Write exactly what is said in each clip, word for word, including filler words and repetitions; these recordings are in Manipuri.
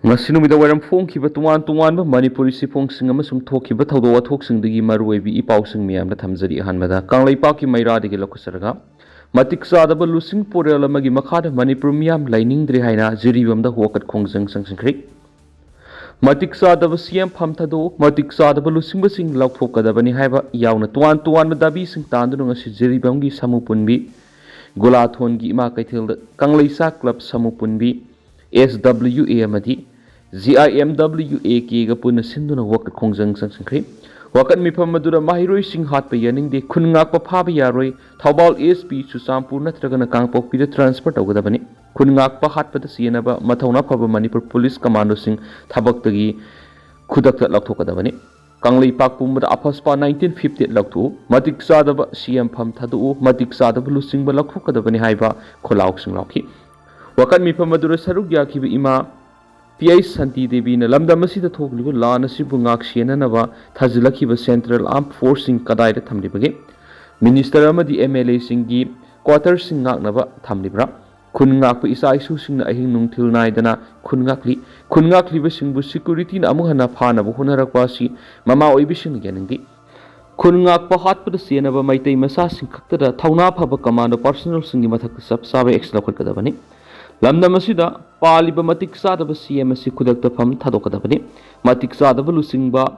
ꯉꯁꯤ ꯅꯨꯃꯤꯗꯥꯡ ꯋꯥꯏꯔꯝ ꯐꯣꯡꯈꯤꯕ ꯇꯣꯉꯥꯟ ꯇꯣꯉꯥꯟꯕ ꯃꯅꯤꯄꯨꯔꯤ ꯆꯦꯐꯣꯡꯁꯤꯡ ꯑꯃꯁꯨꯡ ꯊꯣꯛꯈꯤꯕ ꯊꯧꯗꯣꯛ ꯋꯥꯊꯣꯛꯁꯤꯡꯗꯒꯤ ꯃꯔꯨꯑꯣꯏꯕ ꯏ ꯄꯥꯎꯁꯤꯡ ꯃꯌꯥꯝꯗ ꯊꯝꯖꯔꯤ꯫ ꯑꯍꯥꯟꯕꯗ ꯀꯪꯂꯩꯄꯥꯛꯀꯤ ꯃꯩꯔꯥꯗꯒꯤ ꯂꯧꯈꯠꯆꯔꯒ, ꯃꯇꯤꯛ ꯆꯥꯗꯕ ꯂꯨꯆꯤꯡ ꯄꯨꯔꯦꯜ ꯑꯃꯒꯤ ꯃꯈꯥꯗ ꯃꯅꯤꯄꯨꯔ ꯃꯤꯌꯥꯝ ꯂꯩꯅꯤꯡꯗ꯭ꯔꯦ ꯍꯥꯏꯅ ꯖꯤꯔꯤꯕꯥꯝꯗ ꯋꯥꯀꯠ ꯈꯣꯡꯖꯪ ꯆꯪꯁꯤꯟꯈ꯭ꯔꯦ꯫ ꯃꯇꯤꯛ ꯆꯥꯗꯕ ꯁꯤꯑꯦꯝ ꯐꯝ ꯊꯥꯗꯣꯛꯎ, ꯃꯇꯤꯛ ꯆꯥꯗꯕ ꯂꯨꯆꯤꯡꯕꯁꯤꯡ ꯂꯧꯊꯣꯛꯀꯗꯕꯅꯤ ꯍꯥꯏꯕ ꯌꯥꯎꯅ ꯇꯣꯉꯥꯟ ꯇꯣꯉꯥꯟꯕ ꯗꯥꯕꯤꯁꯤꯡ ꯇꯥꯟꯗꯨꯅ ꯉꯁꯤ ꯖꯤꯔꯤꯕꯥꯝꯒꯤ ꯁꯥꯃꯨ ꯄꯨꯟꯕꯤ ꯒꯣꯂꯥꯊꯣꯟꯒꯤ ꯏꯃꯥ ꯀꯩꯊꯦꯜꯗ ꯀꯪꯂꯩꯆꯥ ꯀ꯭ꯂꯕ ꯁꯥꯃꯨ ꯄꯨꯟꯕꯤ, ꯑꯦꯁ ꯗꯕ꯭ꯂꯤꯎ ꯑꯦ ꯑꯃꯗꯤ ꯖꯤ ꯑꯥꯏ ꯑꯦꯝ ꯗꯕ꯭ꯂꯤꯎ ꯑꯦ ꯀꯦꯒ ꯄꯨꯟꯅ ꯁꯤꯟꯗꯨꯅ ꯋꯥꯀꯠ ꯈꯣꯡꯖꯪ ꯆꯪꯁꯤꯟꯈ꯭ꯔꯦ꯫ ꯋꯥꯀꯠ ꯃꯤꯐꯝ ꯑꯗꯨꯗ ꯃꯍꯩꯔꯣꯏꯁꯤꯡ ꯍꯥꯠꯄ ꯌꯥꯅꯤꯡꯗꯦ, ꯈꯨꯟ ꯉꯥꯛꯄ ꯐꯥꯕ ꯌꯥꯔꯣꯏ, ꯊꯧꯕꯥꯜ ꯑꯦꯁ ꯄꯤ ꯆꯨꯔꯆꯥꯟꯄꯨꯔ ꯅꯠꯇ꯭ꯔꯒꯅ ꯀꯥꯡꯄꯣꯛꯄꯤꯗ ꯇ꯭ꯔꯥꯟꯁꯐꯔ ꯇꯧꯒꯗꯕꯅꯤ, ꯈꯨꯟ ꯉꯥꯛꯄ ꯍꯥꯠꯄꯗ ꯆꯦꯟꯅꯕ ꯃꯊꯧꯅꯥ ꯐꯕ ꯃꯅꯤꯄꯨꯔ ꯄꯨꯂꯤꯁ ꯀꯃꯥꯟꯗꯣꯁꯤꯡ ꯊꯕꯛꯇꯒꯤ ꯈꯨꯗꯛꯇ ꯂꯧꯊꯣꯛꯀꯗꯕꯅꯤ, ꯀꯪꯂꯩꯄꯥꯛ ꯄꯨꯝꯕꯗ ꯑꯐꯁꯄꯥ ꯅꯥꯏꯟꯇꯤꯟ ꯐꯤꯐꯇꯤ ꯂꯧꯊꯣꯛꯎ, ꯃꯇꯤꯛ ꯆꯥꯗꯕ ꯁꯤꯑꯦꯝ ꯐꯝ ꯊꯥꯗꯣꯛꯎ, ꯃꯇꯤꯛ ꯆꯥꯗꯕ ꯂꯨꯆꯤꯡꯕ ꯂꯧꯊꯣꯛꯀꯗꯕꯅꯤ ꯍꯥꯏꯕ ꯈꯣꯜꯂꯥꯎꯁꯤꯡ ꯂꯥꯎꯈꯤ꯫ ꯋꯥꯀꯠ ꯃꯤꯐꯝ ꯑꯗꯨꯗ ꯁꯔꯨꯛ ꯌꯥꯈꯤꯕ ꯏꯃꯥ ꯄꯤ ꯑꯩꯆ ꯁꯥꯟꯇꯤ ꯗꯦꯕꯤꯅ ꯂꯝꯗꯝ ꯑꯁꯤꯗ ꯊꯣꯛꯂꯤꯕ ꯂꯥꯟ ꯑꯁꯤꯕꯨ ꯉꯥꯛ ꯁꯦꯟꯅꯅꯕ ꯊꯥꯖꯤꯜꯂꯛꯈꯤꯕ ꯁꯦꯟꯇ꯭ꯔꯦꯜ ꯑꯥꯔꯝ ꯐꯣꯔꯁꯁꯤꯡ ꯀꯗꯥꯏꯗ ꯊꯝꯂꯤꯕꯒꯦ? ꯃꯤꯅꯤꯁꯇꯔ ꯑꯃꯗꯤ ꯑꯦꯝ ꯑꯦꯜ ꯑꯦꯁꯤꯡꯒꯤ ꯀ꯭ꯋꯥꯇꯔꯁꯤꯡ ꯉꯥꯛꯅꯕ ꯊꯝꯂꯤꯕ꯭ꯔꯥ? ꯈꯨꯟ ꯉꯥꯛꯄ ꯏꯆꯥ ꯏꯁꯨꯁꯤꯡꯅ ꯑꯍꯤꯡ ꯅꯨꯡꯊꯤꯜ ꯅꯥꯏꯗꯅ ꯈꯨꯟ ꯉꯥꯛꯂꯤ꯫ ꯈꯨꯟ ꯉꯥꯛꯂꯤꯕꯁꯤꯡꯕꯨ ꯁꯦꯀ꯭ꯌꯨꯔꯤꯇꯤꯅ ꯑꯃꯨꯛ ꯍꯟꯅ ꯐꯥꯅꯕ ꯍꯣꯠꯅꯔꯛꯄ ꯑꯁꯤ ꯃꯃꯥ ꯑꯣꯏꯕꯤꯁꯤꯡꯅ ꯌꯥꯅꯤꯡꯗꯦ꯫ ꯈꯨꯟ ꯉꯥꯛꯄ ꯍꯥꯠꯄꯗ ꯆꯦꯟꯅꯕ ꯃꯩꯇꯩ ꯃꯆꯥꯁꯤꯡ ꯈꯛꯇꯗ ꯊꯧꯅꯥ ꯐꯕ ꯀꯃꯥꯟꯗꯣ ꯄꯥꯔꯁꯅꯦꯜꯁꯤꯡꯒꯤ ꯃꯊꯛꯇ ꯆꯞ ꯆꯥꯕ ꯑꯦꯛꯁꯟ ꯂꯧꯈꯠꯀꯗꯕꯅꯤ꯫ ꯂꯝꯗꯝ ꯑꯁꯤꯗ ꯄꯥꯜꯂꯤꯕ ꯃꯇꯤꯛ ꯆꯥꯗꯕ ꯁꯤꯑꯦꯝ ꯑꯁꯤ ꯈꯨꯗꯛꯇ ꯐꯝ ꯊꯥꯗꯣꯛꯀꯗꯕꯅꯤ꯫ ꯃꯇꯤꯛ ꯆꯥꯗꯕ ꯂꯨꯆꯤꯡꯕ,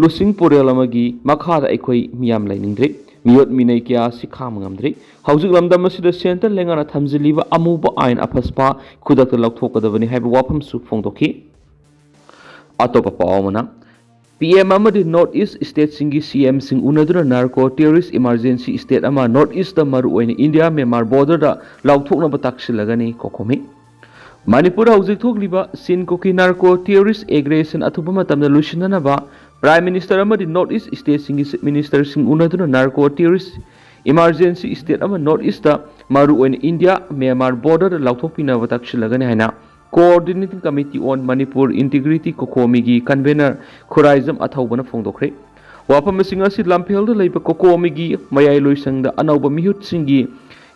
ꯂꯨꯆꯤꯡ ꯄꯨꯔꯦꯜ ꯑꯃꯒꯤ ꯃꯈꯥꯗ ꯑꯩꯈꯣꯏ ꯃꯤꯌꯥꯝ ꯂꯩꯅꯤꯡꯗ꯭ꯔꯦ꯫ ꯃꯤꯑꯣꯠ ꯃꯤꯅꯩ ꯀꯌꯥ ꯑꯁꯤ ꯈꯥꯡꯕ ꯉꯝꯗ꯭ꯔꯦ꯫ ꯍꯧꯖꯤꯛ ꯂꯝꯗꯝ ꯑꯁꯤꯗ ꯁꯦꯟꯇ꯭ꯔꯦꯜ ꯂꯩꯉꯥꯛꯅ ꯊꯝꯖꯤꯜꯂꯤꯕ ꯑꯃꯨꯕ ꯑꯥꯏꯟ ꯑꯐꯁꯄꯥ ꯈꯨꯗꯛꯇ ꯂꯧꯊꯣꯛꯀꯗꯕꯅꯤ ꯍꯥꯏꯕ ꯋꯥꯐꯝꯁꯨ ꯐꯣꯡꯗꯣꯛꯈꯤ꯫ ꯑꯇꯣꯞꯄ ꯄꯥꯎ ꯑꯃꯅ, ꯄꯤ ꯑꯦꯝ ꯑꯃꯗꯤ ꯅꯣꯔꯠ ꯏꯁ ꯁ꯭ꯇꯦꯠꯁꯤꯡꯒꯤ ꯁꯤꯑꯦꯝꯁꯤꯡ ꯎꯅꯗꯨꯅ ꯅꯥꯔꯀꯣ ꯇꯦꯔꯣꯔꯤꯁ ꯏꯃꯥꯔꯖꯦꯟꯁꯤ ꯁ꯭ꯇꯦꯠ ꯑꯃ ꯅꯣꯔꯠ ꯏꯁꯇ, ꯃꯔꯨꯑꯣꯏꯅ ꯏꯟꯗꯤꯌꯥ ꯃ꯭ꯌꯥꯟꯃꯥꯔ ꯕꯣꯔꯗꯔꯗ ꯂꯥꯎꯊꯣꯛꯅꯕ ꯇꯥꯛꯁꯤꯜꯂꯒꯅꯤ ꯀꯣꯀꯣꯃꯤ꯫ ꯃꯅꯤꯄꯨꯔꯗ ꯍꯧꯖꯤꯛ ꯊꯣꯛꯂꯤꯕ ꯆꯤꯟ ꯀꯣꯀꯤ ꯅꯥꯔꯀꯣ ꯇꯦꯔꯣꯔꯤꯁ ꯑꯦꯒ꯭ꯔꯦꯁꯟ ꯑꯊꯨꯕ ꯃꯇꯝꯗ ꯂꯣꯏꯁꯤꯟꯅꯅꯕ ꯄ꯭ꯔꯥꯏꯝ ꯃꯤꯅꯤꯁꯇꯔ ꯑꯃꯗꯤ ꯅꯣꯔꯠ ꯏꯁ ꯁ꯭ꯇꯦꯠꯁꯤꯡꯒꯤ ꯆꯤꯐ ꯃꯤꯅꯤꯁꯇꯔꯁꯤꯡ ꯎꯅꯗꯨꯅ ꯅꯥꯔꯀꯣ ꯇꯦꯔꯣꯔꯤꯁ ꯏꯃꯥꯔꯖꯦꯟꯁꯤ ꯁ꯭ꯇꯦꯠ ꯑꯃ ꯅꯣꯔꯠ ꯏꯁꯇ, ꯃꯔꯨꯑꯣꯏꯅ ꯏꯟꯗꯤꯌꯥ ꯃ꯭ꯌꯥꯟꯃꯥꯔ ꯕꯣꯔꯗꯔꯗ ꯂꯥꯎꯊꯣꯛꯄꯤꯅꯕ ꯇꯥꯛꯁꯤꯜꯂꯒꯅꯤ ꯍꯥꯏꯅ Coordinating Committee on Manipur Integrity ꯀꯣꯀꯣꯃꯤꯒꯤ ꯀꯟꯚꯦꯅꯔ ꯈꯨꯔꯥꯏꯖꯝ ꯑꯊꯧꯕꯅ ꯐꯣꯡꯗꯣꯛꯈ꯭ꯔꯦ꯫ ꯋꯥꯐꯝꯁꯤꯡ ꯑꯁꯤ ꯂꯝꯐꯦꯜꯗ ꯂꯩꯕ ꯀꯣꯀꯣꯃꯤꯒꯤ ꯃꯌꯥꯏ ꯂꯣꯏꯁꯪꯗ ꯑꯅꯧꯕ ꯃꯤꯍꯨꯠꯁꯤꯡꯒꯤ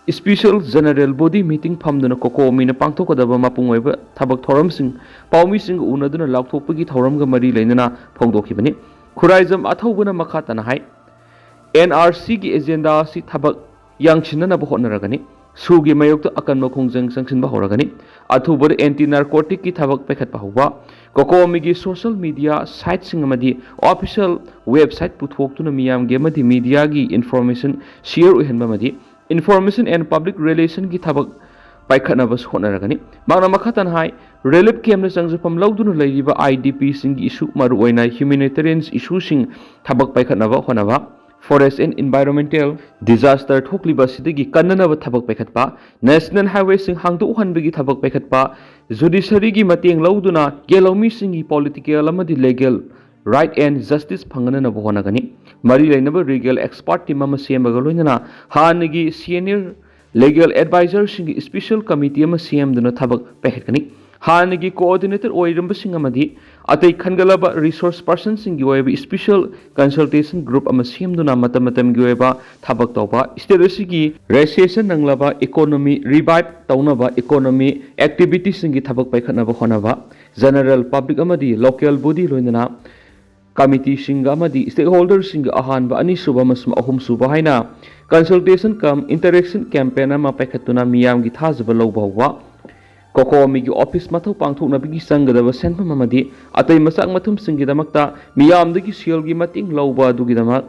Special General Body Meeting ꯐꯝꯗꯨꯅ ꯀꯣꯀꯣꯃꯤꯅ ꯄꯥꯡꯊꯣꯛꯀꯗꯕ ꯃꯄꯨꯡ ꯑꯣꯏꯕ ꯊꯕꯛ ꯊꯧꯔꯝꯁꯤꯡ ꯄꯥꯎꯃꯤꯁꯤꯡꯒ ꯎꯅꯗꯨꯅ ꯂꯥꯎꯊꯣꯛꯄꯒꯤ ꯊꯧꯔꯝꯒ ꯃꯔꯤ ꯂꯩꯅꯅ ꯐꯣꯡꯗꯣꯛꯈꯤꯕꯅꯤ꯫ ꯈꯨꯔꯥꯏꯖꯝ ꯑꯊꯧꯕꯅ ꯃꯈꯥ ꯇꯥꯅ ꯍꯥꯏ, ꯑꯦꯟ ꯑꯥꯔ ꯁꯤꯒꯤ ꯑꯦꯖꯦꯟꯗꯥ ꯑꯁꯤ ꯊꯕꯛ ꯌꯥꯡꯁꯤꯟꯅꯅꯕ ꯍꯣꯠꯅꯔꯒꯅꯤ꯫ ꯁꯨꯒꯤ ꯃꯥꯌꯣꯛꯇ ꯑꯀꯟꯕ ꯈꯣꯡꯖꯪ ꯆꯪꯁꯤꯟꯕ ꯍꯧꯔꯒꯅꯤ꯫ ꯑꯊꯨꯕꯗ ꯑꯦꯟꯇꯤ ꯅꯥꯔꯀꯣꯇꯤꯛꯀꯤ ꯊꯕꯛ ꯄꯥꯏꯈꯠꯄ ꯍꯧꯕ, ꯀꯣꯀꯣꯃꯤꯒꯤ ꯁꯣꯁꯤꯌꯦꯜ ꯃꯤꯗꯤꯌꯥ ꯁꯥꯏꯠꯁꯤꯡ ꯑꯃꯗꯤ ꯑꯣꯐꯤꯁꯤꯌꯦꯜ ꯋꯦꯕꯁꯥꯏꯠ ꯄꯨꯊꯣꯛꯇꯨꯅ ꯃꯤꯌꯥꯝꯒꯤ ꯑꯃꯗꯤ ꯃꯤꯗꯤꯌꯥꯒꯤ ꯏꯟꯐꯣꯔꯃꯦꯁꯟ ꯁꯤꯌꯔ ꯑꯣꯏꯍꯟꯕ ꯑꯃꯗꯤ ꯏꯟꯐꯣꯔꯃꯦꯁꯟ ꯑꯦꯟ ꯄꯕ꯭ꯂꯤꯛ ꯔꯤꯂꯦꯁꯟꯒꯤ ꯊꯕꯛ ꯄꯥꯏꯈꯠꯅꯕꯁꯨ ꯍꯣꯠꯅꯔꯒꯅꯤ꯫ ꯃꯍꯥꯛꯅ ꯃꯈꯥ ꯇꯥꯅ ꯍꯥꯏ, ꯔꯤꯂꯤꯐ ꯀꯦꯝꯞꯇ ꯆꯪꯖꯐꯝ ꯂꯧꯗꯨꯅ ꯂꯩꯔꯤꯕ ꯑꯥꯏ ꯗꯤ ꯄꯤꯁꯤꯡꯒꯤ ꯏꯁꯨ, ꯃꯔꯨꯑꯣꯏꯅ ꯍ꯭ꯌꯨꯃꯦꯅꯤꯇꯦꯔꯤꯌꯟ ꯏꯁꯨꯁꯤꯡ ꯊꯕꯛ ꯄꯥꯏꯈꯠꯅꯕ ꯍꯣꯠꯅꯕ, ꯐꯣꯔꯦꯁ ꯑꯦꯟ ꯏꯟꯚꯥꯏꯔꯣꯟꯃꯦꯟꯇꯦꯜ ꯗꯤꯖꯥꯁꯇꯔ ꯊꯣꯛꯂꯤꯕ ꯑꯁꯤꯗꯒꯤ ꯀꯟꯅꯅꯕ ꯊꯕꯛ ꯄꯥꯏꯈꯠꯄ, ꯅꯦꯁꯅꯦꯜ ꯍꯥꯏꯋꯦꯁꯤꯡ ꯍꯥꯡꯗꯣꯛꯍꯟꯕꯒꯤ ꯊꯕꯛ ꯄꯥꯏꯈꯠꯄ, ꯖꯨꯗꯤꯁꯔꯤꯒꯤ ꯃꯇꯦꯡ ꯂꯧꯗꯨꯅ ꯌꯦꯜꯍꯧꯃꯤꯁꯤꯡꯒꯤ ꯄꯣꯂꯤꯇꯤꯀꯦꯜ ꯑꯃꯗꯤ ꯂꯤꯒꯦꯜ ꯔꯥꯏꯠ ꯑꯦꯟ ꯖꯁꯇꯤꯁ ꯐꯪꯍꯟꯅꯕ ꯍꯣꯠꯅꯒꯅꯤ꯫ ꯃꯔꯤ ꯂꯩꯅꯕ ꯂꯤꯒꯦꯜ ꯑꯦꯛꯁꯄꯥꯔꯠ ꯇꯤꯝ ꯑꯃ ꯁꯦꯝꯕꯒ ꯂꯣꯏꯅꯅ ꯍꯥꯟꯅꯒꯤ ꯁꯤꯅꯤꯌꯔ ꯂꯤꯒꯦꯜ ꯑꯦꯗꯚꯥꯏꯖꯔꯁꯤꯡꯒꯤ ꯁ꯭ꯄꯦꯁꯦꯜ ꯀꯃꯤꯇꯤ ꯑꯃ ꯁꯦꯝꯗꯨꯅ ꯊꯕꯛ ꯄꯥꯏꯈꯠꯀꯅꯤ꯫ ꯍꯥꯟꯅꯒꯤ ꯀꯣꯑꯣꯔꯗꯤꯅꯦꯇꯔ ꯑꯣꯏꯔꯝꯕꯁꯤꯡ ꯑꯃꯗꯤ ꯑꯇꯩ ꯈꯟꯒꯠꯂꯕ ꯔꯤꯁꯣꯔꯁ ꯄꯔꯁꯟꯁꯤꯡꯒꯤ ꯑꯣꯏꯕ ꯁ꯭ꯄꯦꯁꯦꯜ ꯀꯟꯁꯜꯇꯦꯁꯟ ꯒ꯭ꯔꯨꯞ ꯑꯃ ꯁꯦꯝꯗꯨꯅ ꯃꯇꯝ ꯃꯇꯝꯒꯤ ꯑꯣꯏꯕ ꯊꯕꯛ ꯇꯧꯕ, ꯁ꯭ꯇꯦꯠ ꯑꯁꯤꯒꯤ ꯔꯦꯁꯦꯁꯟ ꯅꯪꯂꯕ ꯏꯀꯣꯅꯣꯃꯤ ꯔꯤꯚꯥꯏꯚ ꯇꯧꯅꯕ ꯏꯀꯣꯅꯣꯃꯤ ꯑꯦꯛꯇꯤꯚꯤꯇꯤꯁꯤꯡꯒꯤ ꯊꯕꯛ ꯄꯥꯏꯈꯠꯅꯕ ꯍꯣꯠꯅꯕ, ꯖꯦꯅꯔꯦꯜ ꯄꯕ꯭ꯂꯤꯛ ꯑꯃꯗꯤ ꯂꯣꯀꯦꯜ ꯕꯣꯗꯤ ꯂꯣꯏꯅꯅ ꯀꯃꯤꯇꯤꯁꯤꯡꯒ ꯑꯃꯗꯤ ꯁ꯭ꯇꯦꯛꯍꯣꯜꯗꯔꯁꯤꯡꯒ ꯑꯍꯥꯟꯕ, ꯑꯅꯤꯁꯨꯕ ꯑꯃꯁꯨꯡ ꯑꯍꯨꯝꯁꯨꯕ ꯍꯥꯏꯅ ꯀꯟꯁꯜꯇꯦꯁꯟ ꯀꯝ ꯏꯟꯇꯔꯦꯛꯁꯟ ꯀꯦꯝꯄꯦꯟ ꯑꯃ ꯄꯥꯏꯈꯠꯇꯨꯅ ꯃꯤꯌꯥꯝꯒꯤ ꯊꯥꯖꯕ ꯂꯧꯕ ꯍꯧꯕ, ꯀꯣꯀꯣꯃꯤꯒꯤ ꯑꯣꯐꯤꯁ ꯃꯊꯧ ꯄꯥꯡꯊꯣꯛꯅꯕꯒꯤ ꯆꯪꯒꯗꯕ ꯁꯦꯟꯐꯝ ꯑꯃꯗꯤ ꯑꯇꯩ ꯃꯆꯥꯛ ꯃꯊꯨꯝꯁꯤꯡꯒꯤꯗꯃꯛꯇ ꯃꯤꯌꯥꯝꯗꯒꯤ ꯁꯦꯜꯒꯤ ꯃꯇꯦꯡ ꯂꯧꯕ ꯑꯗꯨꯒꯤꯗꯃꯛ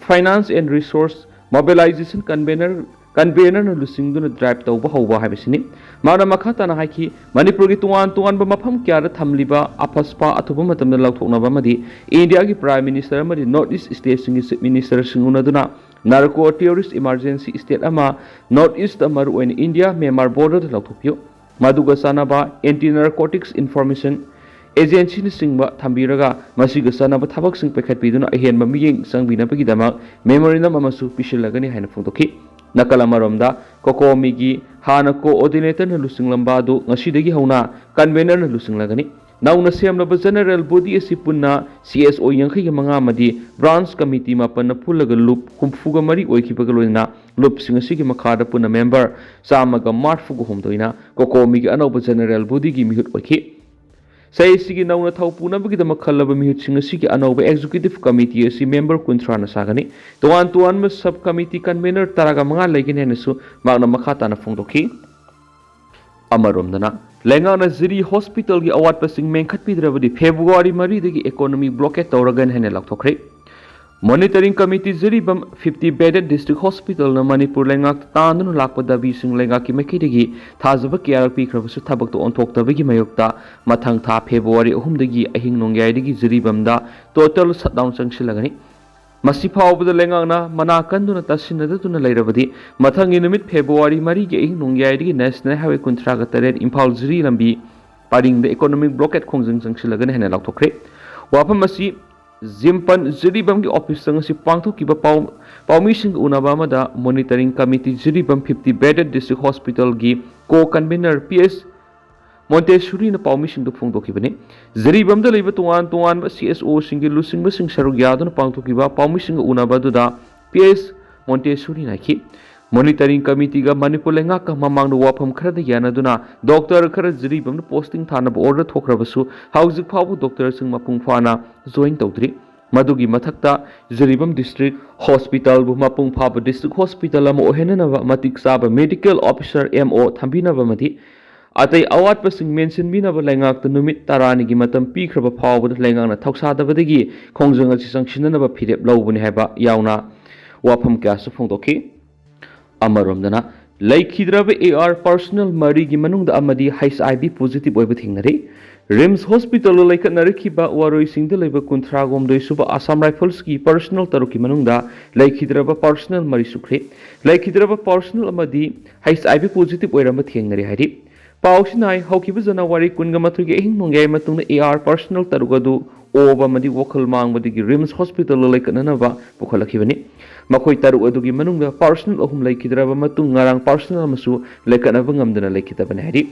ꯐꯥꯏꯅꯥꯟꯁ ꯑꯦꯟ ꯔꯤꯁꯣꯔꯁ ꯃꯣꯕꯤꯂꯥꯏꯖꯦꯁꯟ ꯀꯟꯚꯦꯅꯔ ꯀꯟꯚꯦꯅꯔꯅ ꯂꯨꯆꯤꯡꯗꯨꯅ ꯗ꯭ꯔꯥꯏꯚ ꯇꯧꯕ ꯍꯧꯕ ꯍꯥꯏꯕꯁꯤꯅꯤ꯫ ꯃꯍꯥꯛꯅ ꯃꯈꯥ ꯇꯥꯅ ꯍꯥꯏꯈꯤ, ꯃꯅꯤꯄꯨꯔꯒꯤ ꯇꯣꯉꯥꯟ ꯇꯣꯉꯥꯟꯕ ꯃꯐꯝ ꯀꯌꯥꯗ ꯊꯝꯂꯤꯕ ꯑꯐꯁꯄꯥ ꯑꯊꯨꯕ ꯃꯇꯝꯗ ꯂꯧꯊꯣꯛꯅꯕ ꯑꯃꯗꯤ ꯏꯟꯗꯤꯌꯥꯒꯤ ꯄ꯭ꯔꯥꯏꯝ ꯃꯤꯅꯤꯁꯇꯔ ꯑꯃꯗꯤ ꯅꯣꯔꯠ ꯏꯁ ꯁ꯭ꯇꯦꯠꯁꯤꯡꯒꯤ ꯆꯤꯐ ꯃꯤꯅꯤꯁꯇꯔꯁꯤꯡ ꯎꯅꯗꯨꯅ ꯅꯥꯔꯀꯣ ꯇꯦꯔꯣꯔꯤꯁ ꯏꯃꯥꯔꯖꯦꯟꯁꯤ ꯁ꯭ꯇꯦꯠ ꯑꯃ ꯅꯣꯔꯠ ꯏꯁꯇ, ꯃꯔꯨꯑꯣꯏꯅ ꯏꯟꯗꯤꯌꯥ ꯃ꯭ꯌꯥꯟꯃꯥꯔ ꯕꯣꯔꯗꯔꯗ ꯂꯧꯊꯣꯛꯄꯤꯌꯨ꯫ ꯃꯗꯨꯒ ꯆꯥꯟꯅꯕ ꯑꯦꯟꯇꯤ ꯅꯥꯔꯀꯣꯇꯤꯛꯁ ꯏꯟꯐꯣꯔꯃꯦꯁꯟ ꯑꯦꯖꯦꯟꯁꯤꯅꯆꯤꯡꯕ ꯊꯝꯕꯤꯔꯒ ꯃꯁꯤꯒ ꯆꯥꯟꯅꯕ ꯊꯕꯛꯁꯤꯡ ꯄꯥꯏꯈꯠꯄꯤꯗꯨꯅ ꯑꯍꯦꯟꯕ ꯃꯤꯠꯌꯦꯡ ꯆꯪꯕꯤꯅꯕꯒꯤꯗꯃꯛ ꯃꯦꯃꯣꯔꯦꯟꯗꯝ ꯑꯃꯁꯨ ꯄꯤꯁꯤꯜꯂꯒꯅꯤ ꯍꯥꯏꯅ ꯐꯣꯡꯗꯣꯛꯈꯤ꯫ ꯅꯥꯀꯜ ꯑꯃꯔꯣꯝꯗ, ꯀꯣꯀꯣꯃꯤꯒꯤ ꯍꯥꯟꯅ ꯀꯣꯑꯣꯔꯗꯤꯅꯦꯇꯔꯅ ꯂꯨꯆꯤꯡꯂꯝꯕ ꯑꯗꯨ ꯉꯁꯤꯗꯒꯤ ꯍꯧꯅ ꯀꯟꯚꯦꯅꯔꯅ ꯂꯨꯆꯤꯡꯂꯒꯅꯤ꯫ ꯅꯧꯅ ꯁꯦꯝꯂꯕ ꯖꯦꯅꯔꯦꯜ ꯕꯣꯗꯤ ꯑꯁꯤ ꯄꯨꯟꯅ ꯁꯤ ꯑꯦꯁ ꯑꯣ ꯌꯥꯡꯈꯩꯒ ꯃꯉꯥ ꯑꯃꯗꯤ ꯕ꯭ꯔꯥꯟꯁ ꯀꯃꯤꯇꯤ ꯃꯥꯄꯟꯅ ꯄꯨꯜꯂꯒ ꯂꯨꯞ ꯍꯨꯝꯐꯨꯒ ꯃꯔꯤ ꯑꯣꯏꯈꯤꯕꯒ ꯂꯣꯏꯅꯅ ꯂꯨꯞꯁꯤꯡ ꯑꯁꯤꯒꯤ ꯃꯈꯥꯗ ꯄꯨꯟꯅ ꯃꯦꯝꯕꯔ ꯆꯥꯝꯃꯒ ꯃꯔꯤꯐꯨꯒ ꯍꯨꯝꯗꯣꯏꯅ ꯀꯣꯀꯣꯃꯤꯒꯤ ꯑꯅꯧꯕ ꯖꯦꯅꯔꯦꯜ ꯕꯣꯗꯤꯒꯤ ꯃꯤꯍꯨꯠ ꯑꯣꯏꯈꯤ꯫ ꯆꯍꯤ ꯑꯁꯤꯒꯤ ꯅꯧꯅ ꯊꯧ ꯄꯨꯅꯕꯒꯤꯗꯃꯛ ꯈꯜꯂꯕ ꯃꯤꯍꯨꯠꯁꯤꯡ ꯑꯁꯤꯒꯤ ꯑꯅꯧꯕ ꯑꯦꯛꯖꯤꯀ꯭ꯌꯨꯇꯤꯚ ꯀꯃꯤꯇꯤ ꯑꯁꯤ ꯃꯦꯝꯕꯔ ꯀꯨꯟꯊ꯭ꯔꯥꯅ ꯁꯥꯒꯅꯤ꯫ ꯇꯣꯉꯥꯟ ꯇꯣꯉꯥꯟꯕ ꯁꯕ ꯀꯃꯤꯇꯤ ꯀꯟꯚꯦꯅꯔ ꯇꯔꯥꯒ ꯃꯉꯥ ꯂꯩꯒꯅꯤ ꯍꯥꯏꯅꯁꯨ ꯃꯍꯥꯛꯅ ꯃꯈꯥ ꯇꯥꯅ ꯐꯣꯡꯗꯣꯛꯈꯤ꯫ ꯑꯃꯔꯣꯝꯗꯅ, ꯂꯩꯉꯥꯛꯅ ꯖꯤꯔꯤ ꯍꯣꯁꯄꯤꯇꯥꯜꯒꯤ ꯑꯋꯥꯠꯄꯁꯤꯡ ꯃꯦꯟꯈꯠꯄꯤꯗ꯭ꯔꯕꯗꯤ ꯐꯦꯕ꯭ꯔꯨꯋꯥꯔꯤ ꯃꯔꯤꯗꯒꯤ ꯏꯀꯣꯅꯣꯃꯤ ꯕ꯭ꯂꯣꯀꯦꯠ ꯇꯧꯔꯒꯅꯤ ꯍꯥꯏꯅ ꯂꯥꯎꯊꯣꯛꯈ꯭ꯔꯦ꯫ ꯃꯣꯅꯤꯇꯔꯤꯡ ꯀꯃꯤꯇꯤ ꯖꯤꯔꯤꯕꯥꯝ ꯐꯤꯐꯇꯤ ꯕꯦꯗꯦꯗ ꯗꯤꯁꯇ꯭ꯔꯤꯛ ꯍꯣꯁꯄꯤꯇꯥꯜꯅ ꯃꯅꯤꯄꯨꯔ ꯂꯩꯉꯥꯛꯇ ꯇꯥꯗꯨꯅ ꯂꯥꯛꯄ ꯗꯥꯕꯤꯁꯤꯡ ꯂꯩꯉꯥꯛꯀꯤ ꯃꯥꯏꯀꯩꯗꯒꯤ ꯊꯥꯖꯕ ꯀꯌꯥꯔꯛ ꯄꯤꯈ꯭ꯔꯕꯁꯨ ꯊꯕꯛꯇ ꯑꯣꯟꯊꯣꯛꯇꯕꯒꯤ ꯃꯥꯌꯣꯛꯇ ꯃꯊꯪ ꯊꯥ ꯐꯦꯕ꯭ꯔꯨꯋꯥꯔꯤ ꯑꯍꯨꯝꯗꯒꯤ ꯑꯍꯤꯡ ꯅꯣꯡꯌꯥꯏꯗꯒꯤ ꯖꯤꯔꯤꯕꯥꯝꯗ ꯇꯣꯇꯦꯜ ꯁꯠꯗꯥꯎꯟ ꯆꯪꯁꯤꯜꯂꯒꯅꯤ꯫ ꯃꯁꯤ ꯐꯥꯎꯕꯗ ꯂꯩꯉꯥꯛꯅ ꯃꯅꯥ ꯀꯟꯗꯨꯅ ꯇꯥꯁꯤꯟꯅꯗꯗꯨꯅ ꯂꯩꯔꯕꯗꯤ ꯃꯊꯪꯒꯤ ꯅꯨꯃꯤꯠ ꯐꯦꯕ꯭ꯔꯨꯋꯥꯔꯤ ꯃꯔꯤꯒꯤ ꯑꯍꯤꯡ ꯅꯣꯡꯌꯥꯏꯗꯒꯤ ꯅꯦꯁꯅꯦꯜ ꯍꯥꯏꯋꯦ ꯀꯨꯟꯊ꯭ꯔꯥꯒ ꯇꯔꯦꯠ ꯏꯝꯐꯥꯜ ꯖꯤꯔꯤ ꯂꯝꯕꯤ ꯄꯔꯤꯡꯗ ꯏꯀꯣꯅꯣꯃꯤꯛ ꯕ꯭ꯂꯣꯀꯦꯠ ꯈꯣꯡꯖꯪ ꯆꯪꯁꯤꯜꯂꯒꯅꯤ ꯍꯥꯏꯅ ꯂꯥꯎꯊꯣꯛꯈ꯭ꯔꯦ꯫ ꯋꯥꯐꯝ ꯑꯁꯤ ꯖꯤꯝꯄꯟ ꯖꯤꯔꯤꯕꯥꯝꯒꯤ ꯑꯣꯐꯤꯁꯇ ꯉꯁꯤ ꯄꯥꯡꯊꯣꯛꯈꯤꯕ ꯄꯥꯎ-, ꯄꯥꯎꯃꯤꯁꯤꯡꯒ ꯎꯅꯕ ꯑꯃꯗ ꯃꯣꯅꯤꯇꯔꯤꯡ ꯀꯃꯤꯇꯤ ꯖꯤꯔꯤꯕꯥꯝ ꯐꯤꯐꯇꯤ ꯕꯦꯗꯦꯗ ꯗꯤꯁꯇ꯭ꯔꯤꯛ ꯍꯣꯁꯄꯤꯇꯥꯜꯒꯤ ꯀꯣ ꯀꯟꯚꯦꯅꯔ ꯄꯤ ꯑꯦꯁ ꯃꯣꯟꯇꯦꯁꯨꯔꯤꯅ ꯄꯥꯎꯃꯤꯁꯤꯡꯗ ꯐꯣꯡꯗꯣꯛꯈꯤꯕꯅꯤ꯫ ꯖꯤꯔꯤꯕꯥꯝꯗ ꯂꯩꯕ ꯇꯣꯉꯥꯟ ꯇꯣꯉꯥꯟꯕ ꯁꯤ ꯑꯦꯁ ꯑꯣꯁꯤꯡꯒꯤ ꯂꯨꯆꯤꯡꯕꯁꯤꯡ ꯁꯔꯨꯛ ꯌꯥꯗꯨꯅ ꯄꯥꯡꯊꯣꯛꯈꯤꯕ ꯄꯥꯎꯃꯤꯁꯤꯡꯒ ꯎꯅꯕ ꯑꯗꯨꯗ ꯄꯤ ꯑꯦꯁ ꯃꯣꯟꯇꯦꯁꯨꯔꯤꯅ ꯍꯥꯏꯈꯤ, ꯃꯣꯅꯤꯇꯔꯤꯡ ꯀꯃꯤꯇꯤꯒ ꯃꯅꯤꯄꯨꯔ ꯂꯩꯉꯥꯛꯀ ꯃꯃꯥꯡꯗ ꯋꯥꯐꯝ ꯈꯔꯗ ꯌꯥꯅꯗꯨꯅ ꯗꯣꯛꯇꯔ ꯈꯔ ꯖꯤꯔꯤꯕꯥꯝꯗ ꯄꯣꯁꯇꯤꯡ ꯊꯥꯅꯕ ꯑꯣꯔꯗꯔ ꯊꯣꯛꯈ꯭ꯔꯕꯁꯨ ꯍꯧꯖꯤꯛ ꯐꯥꯎꯕ ꯗꯣꯛꯇꯔꯁꯤꯡ ꯃꯄꯨꯡ ꯐꯥꯅ ꯖꯣꯏꯟ ꯇꯧꯗ꯭ꯔꯤ꯫ ꯃꯗꯨꯒꯤ ꯃꯊꯛꯇ ꯖꯤꯔꯤꯕꯥꯝ ꯗꯤꯁꯇ꯭ꯔꯤꯛ ꯍꯣꯁꯄꯤꯇꯥꯜꯕꯨ ꯃꯄꯨꯡ ꯐꯥꯕ ꯗꯤꯁꯇ꯭ꯔꯤꯛ ꯍꯣꯁꯄꯤꯇꯥꯜ ꯑꯃ ꯑꯣꯏꯍꯟꯅꯅꯕ ꯃꯇꯤꯛ ꯆꯥꯕ ꯃꯦꯗꯤꯀꯦꯜ ꯑꯣꯐꯤꯁꯥꯔ, ꯑꯦꯝ ꯑꯣ, ꯊꯝꯕꯤꯅꯕ ꯑꯃꯗꯤ ꯑꯇꯩ ꯑꯋꯥꯠꯄꯁꯤꯡ ꯃꯦꯟꯁꯤꯟꯕꯤꯅꯕ ꯂꯩꯉꯥꯛꯇ ꯅꯨꯃꯤꯠ ꯇꯔꯥꯅꯤꯒꯤ ꯃꯇꯝ ꯄꯤꯈ꯭ꯔꯕ ꯐꯥꯎꯕꯗ ꯂꯩꯉꯥꯛꯅ ꯊꯧꯁꯥꯗꯕꯗꯒꯤ ꯈꯣꯡꯖꯪ ꯑꯁꯤ ꯆꯪꯁꯤꯟꯅꯅꯕ ꯐꯤꯔꯦꯞ ꯂꯧꯕꯅꯤ ꯍꯥꯏꯕ ꯌꯥꯎꯅ ꯋꯥꯐꯝ ꯀꯌꯥꯁꯨ ꯐꯣꯡꯗꯣꯛꯈꯤ꯫ ꯑꯃꯔꯣꯝꯗꯅ, ꯂꯩꯈꯤꯗ꯭ꯔꯕ ꯑꯦ ꯑꯥꯔ ꯄꯥꯔꯁꯣꯅꯦꯜ ꯃꯔꯤꯒꯤ ꯃꯅꯨꯡꯗ ꯑꯃꯗꯤ ꯍꯩꯆ ꯑꯥꯏ ꯚꯤ ꯄꯣꯖꯤꯇꯤꯚ ꯑꯣꯏꯕ ꯊꯦꯡꯅꯔꯦ꯫ ꯔꯤꯝꯁ ꯍꯣꯁꯄꯤꯇꯥꯜꯗ ꯂꯩꯈꯠꯅꯔꯛꯈꯤꯕ ꯋꯥꯔꯣꯏꯁꯤꯡꯗ ꯂꯩꯕ ꯀꯨꯟꯊ꯭ꯔꯥꯍꯨꯝꯗꯣꯏ ꯁꯨꯕ ꯑꯁꯥꯝ ꯔꯥꯏꯐꯜꯁꯀꯤ ꯄꯥꯔꯁꯣꯅꯦꯜ ꯇꯔꯨꯛꯀꯤ ꯃꯅꯨꯡꯗ ꯂꯩꯈꯤꯗ꯭ꯔꯕ ꯄꯥꯔꯁꯣꯅꯦꯜ ꯃꯔꯤ ꯁꯨꯈ꯭ꯔꯦ꯫ ꯂꯩꯈꯤꯗ꯭ꯔꯕ ꯄꯥꯔꯁꯣꯅꯦꯜ ꯑꯃꯗꯤ ꯍꯩꯆ ꯑꯥꯏ ꯚꯤ ꯄꯣꯖꯤꯇꯤꯚ ꯑꯣꯏꯔꯝꯕ ꯊꯦꯡꯅꯔꯦ ꯍꯥꯏꯔꯤ꯫ ꯄꯥꯎꯁꯤꯅ ꯍꯥꯏ, ꯍꯧꯈꯤꯕ ꯖꯅꯋꯥꯔꯤ ꯀꯨꯟꯒ ꯃꯥꯊꯣꯏꯒꯤ ꯑꯍꯤꯡ ꯅꯣꯡꯌꯥꯏ ꯃꯇꯨꯡꯗ ꯑꯦ ꯑꯥꯔ ꯄꯥꯔꯁꯣꯅꯦꯜ ꯇꯔꯨꯛ ꯑꯗꯨ ꯑꯣꯕ ꯑꯃꯗꯤ ꯋꯥꯈꯜ ꯃꯥꯡꯕꯗꯒꯤ ꯔꯤꯝꯁ ꯍꯣꯁꯄꯤꯇꯥꯜꯗ ꯂꯩꯈꯠꯅꯅꯕ ꯄꯨꯈꯠꯂꯛꯈꯤꯕꯅꯤ꯫ ꯃꯈꯣꯏ ꯇꯔꯨꯛ ꯑꯗꯨꯒꯤ ꯃꯅꯨꯡꯗ ꯄꯥꯔꯁꯣꯅꯦꯜ ꯑꯍꯨꯝ ꯂꯩꯈꯤꯗ꯭ꯔꯕ ꯃꯇꯨꯡ ꯉꯔꯥꯡ ꯄꯥꯔꯁꯣꯅꯦꯜ ꯑꯃꯁꯨ ꯂꯩꯈꯠꯅꯕ ꯉꯝꯗꯅ ꯂꯩꯈꯤꯗꯕꯅꯤ ꯍꯥꯏꯔꯤ꯫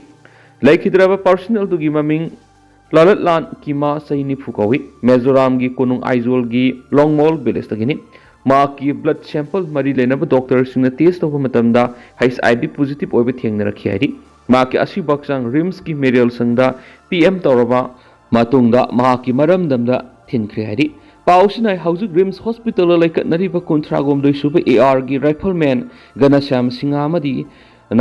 ꯂꯩꯈꯤꯗ꯭ꯔꯕ ꯄꯥꯔꯁꯣꯅꯦꯜ ꯑꯗꯨꯒꯤ ꯃꯃꯤꯡ ꯂꯥꯂꯠꯂꯥꯟ ꯀꯤꯃꯥ, ꯆꯍꯤ ꯅꯤꯐꯨ ꯀꯧꯏ꯫ ꯃꯤꯖꯣꯔꯥꯝꯒꯤ ꯀꯣꯅꯨꯡ ꯑꯥꯏꯖꯣꯜꯒꯤ ꯂꯣꯡꯃꯣꯜ ꯚꯤꯂꯦꯖꯇꯒꯤꯅꯤ꯫ ꯃꯍꯥꯛꯀꯤ ꯕ꯭ꯂꯗ ꯁꯦꯝꯄꯜ ꯃꯔꯤ ꯂꯩꯅꯕ ꯗꯣꯛꯇꯔꯁꯤꯡꯅ ꯇꯦꯁ ꯇꯧꯕ ꯃꯇꯝꯗ ꯍꯩꯆ ꯑꯥꯏ ꯚꯤ ꯄꯣꯖꯤꯇꯤꯚ ꯑꯣꯏꯕ ꯊꯦꯡꯅꯔꯛꯈꯤ ꯍꯥꯏꯔꯤ꯫ ꯃꯍꯥꯛꯀꯤ ꯑꯁꯤꯕ ꯍꯛꯆꯥꯡ ꯔꯤꯝꯁꯀꯤ ꯃꯦꯔꯤꯌꯦꯜ ꯁꯪꯗ ꯄꯤ ꯑꯦꯝ ꯇꯧꯔꯕ ꯃꯇꯨꯡꯗ ꯃꯍꯥꯛꯀꯤ ꯃꯔꯝꯗꯝꯗ ꯊꯤꯟꯈ꯭ꯔꯦ ꯍꯥꯏꯔꯤ꯫ ꯄꯥꯎꯁꯤꯅ ꯍꯧꯖꯤꯛ ꯔꯤꯝꯁ ꯍꯣꯁꯄꯤꯇꯥꯜꯗ ꯂꯩꯈꯠꯅꯔꯤꯕ ꯀꯨꯟꯊ꯭ꯔꯥꯍꯨꯝꯗꯣꯏ ꯁꯨꯕ ꯑꯦ ꯑꯥꯔꯒꯤ ꯔꯥꯏꯐꯜꯃꯦꯟ ꯘꯅꯁ꯭ꯌꯥꯝ ꯁꯤꯡꯍ ꯑꯃꯗꯤ